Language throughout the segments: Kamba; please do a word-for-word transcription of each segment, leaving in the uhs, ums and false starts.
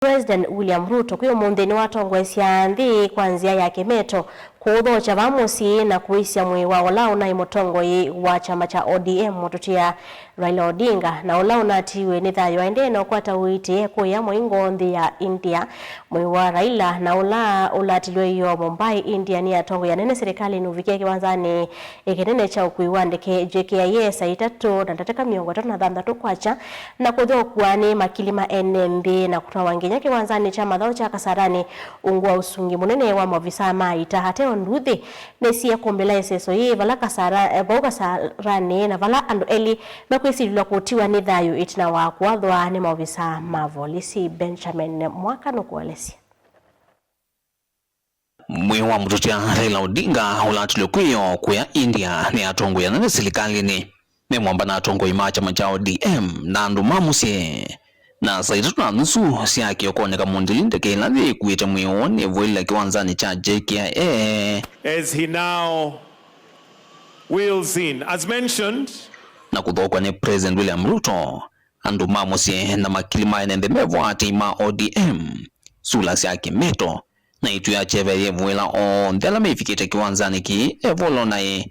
President William Ruto kwĩ ũmũnthĩ nĩwatongoesya nthĩ kwa nzĩa ya kĩmeto kũũthokya vaa mũsyĩ na kũisya mwĩĩ wa ũla ũnaĩ mũtongoi wa kyama kya O D M mũtũtĩa Raila Odinga, na ũla ũnatiiwe nĩ thayũ aendee na ũkwata ũiiti ekũĩa mũingo nthĩ ya India. Mwĩĩ wa Raila, na ũla ũlatilwe ĩoo Mumbai, India, nĩ atongoi anene silikalĩnĩ ũvikie kĩwanzanĩ kĩnene kya ũkui wa ndeke J K I A saa itatũ na ndatĩka mĩongo ĩtatũ na thanthatũ kwakya, na kũthokwa nĩ makili ma ene nthĩ na kũtwawa nginya kĩwanzanĩ kya mathaũ kya Kasarani ungu wa ũsungi mũnene wa maovisaa ma ita. Ateo nduthi nĩsiekũmbĩla ĩseso yĩĩ vala Kasara-, eh, vau Kasarani, na vala andũ elĩ mekwĩsilĩlwa kũtiwa nĩ thayũ ĩtina wa kũathwa nĩ maovisaa ma volisi. Benjamin Mwaka nũkũelesya. Mwĩĩ wa mũtũtĩa Raila Odinga ũlatilwe kwĩoo kũya India nĩ atongoi anene silikalĩnĩ, me mwamba na atongoi ma kyama kya O D M na andũ ma mũsyĩ. Na saa itatũ na nusu sya kĩokonĩ kamũndĩli ndeke ĩla yĩkuĩte mwĩĩ ũũ nĩvũĩlile kĩwanzanĩ kya J K I A. As he now wheels in, as mentioned, na kũthokwa nĩ President William Ruto, andũ ma mũsyĩ na makili ma ene nthĩ me vo atei ma O D M, sula sya kĩmeto, na ĩtu ya kyeve yĩvũĩla onthe ala mevikĩte kĩwanzanĩ kĩĩ. Evolo naĩ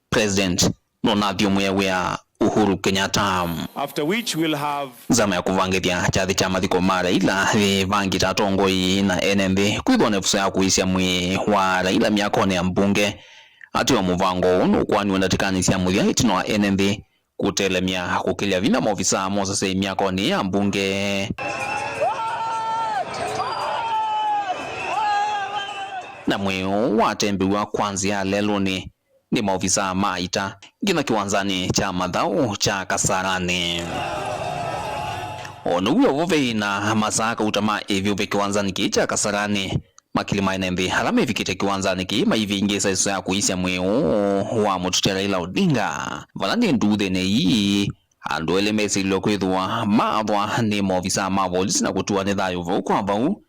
President nũnathyũmũe wĩa Uhuru Kenyatta. After which we'll have nzama ya kũvangĩthya kyathĩ kya mathiko ma Raila yĩvangĩte atongoi na ene nthĩ kwĩthwa na ĩvuso ya kũisya mwĩĩ wa Raila myakonĩ ya mbunge. Ateo mũvango ũũ nũkwaniwe ndatĩkanĩ sya mũthya ĩtina wa ene nthĩ kũtelemya kũkĩlya vinya maovisaa mosesei myakonĩ ya mbunge. Na mwĩĩ ũũ watembewa kwa nzĩa ya lelũnĩ nĩ maovisaa ma ita nginya kĩwanzanĩ kya mathaũ kya Kasarani. O na ũu wĩ o vo, veĩ na masaa kauta ma ĩvyũvĩ kĩwanzanĩ kĩĩ kya Kasarani. Makili ma ene nthĩ ala mevikĩte kĩwanzanĩ kĩĩ maivĩngĩĩsa ĩsoso ya kũisya mwĩĩ ũũ wa mũtũtĩa Raila Odinga, vala nĩ nduthĩnĩ ii andũ elĩ mesililwe kwĩthĩwa maathwa nĩ maovisaa ma volisi na kũtiwa nĩ thayũ vau kwa vau.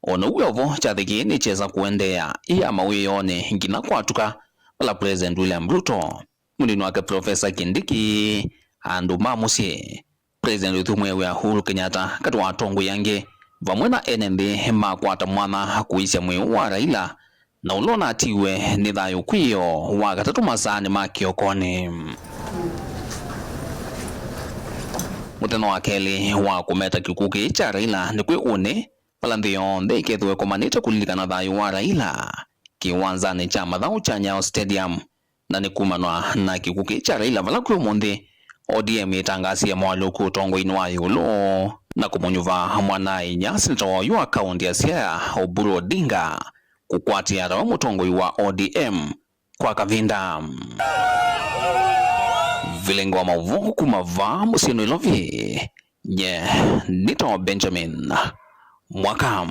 O na ũu wĩ o vo, kyathĩ kĩĩ nĩkyesa kũendeea ĩ ya mawĩoonĩ nginya kwatuka, vala President William Ruto, mũnini wake Professor Kindiki, andũ ma mũsyĩ, President ũthyũmũe wĩa Uhuru Kenyatta, katĩ wa atongoi angĩ, vamwe na ene nthĩ makwata mwanya kũisya mwĩĩ wa Raila, na ũla ũnatiiwe nĩ thayũ kwĩoo wa katatũ masaanĩ ma kĩokonĩ. Mũthenya wa kelĩ wa kũmeta kĩkw'ũ kĩĩ kya Raila nĩ kwĩ ũnĩ, vala nthĩ yonthe ĩkethĩwa ĩkomanĩte kũlilikana thayũ wa Raila kĩwanzanĩ kya mathaũ kya Nyayo Stadium. Na nĩ kumanwa na kĩkw'ũ kĩĩ kya Raila vala kwĩ ũmũnthĩ, O D M ĩtangaasie moalyũku ũtongoinĩ wa ĩũlũ na kũmũnyuva mwana-a-inyia seneta wa oyu wa kaũntĩ ya Siaya, Oburu Odinga, kũkwatĩa tawe mũtongoi wa O D M kwa kavinda. Vilingi wa maũvoo kuma vaa mũsyĩ Nairobi, nye nĩtawa Benjamin Mwaka.